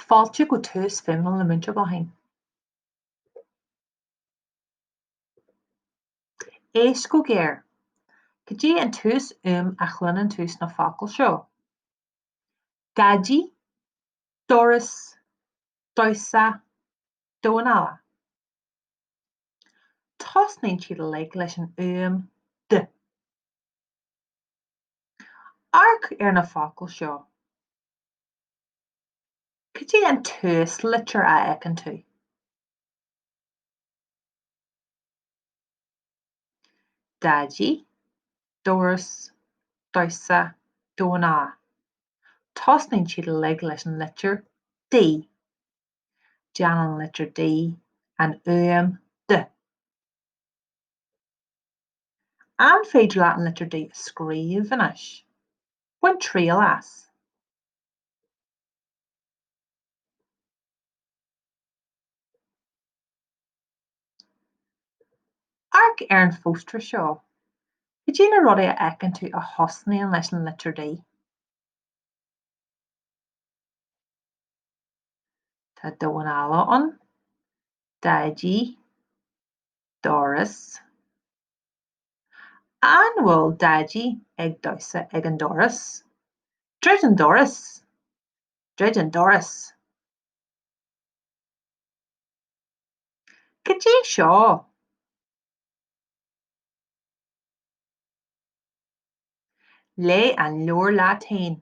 Fáilte go Tús Fuaimniúil le Múinteoir Bláithín. Éist go géar. Cad é an túsfhuaim a chluineann tú sna focail seo? Daidí, doras, damhsa, domhan alla. Tosnaíonn siad uilig leis an fhuaim D. Amharc ar na focail seo. Cad é an túslitir a fheiceann tú? Daidí, doras, damhsa, domhan alla. Tosnaíonn siad uilig leis an litir D. Déanann an litir D an fhuaim D. An féidir leat an litir D a scríobh anois? Bain triail as. Amharc ar an phóstaer seo. Cad é na rudaí a fheiceann tú a thosnaíonn leis an litir D? Tá damhán alla ann, Daidí, doras. An bhfuil Daidí ag damhsa ag an doras? Druid an doras! Druid an doras! Cad é seo? Léigh an leabhar leat féin.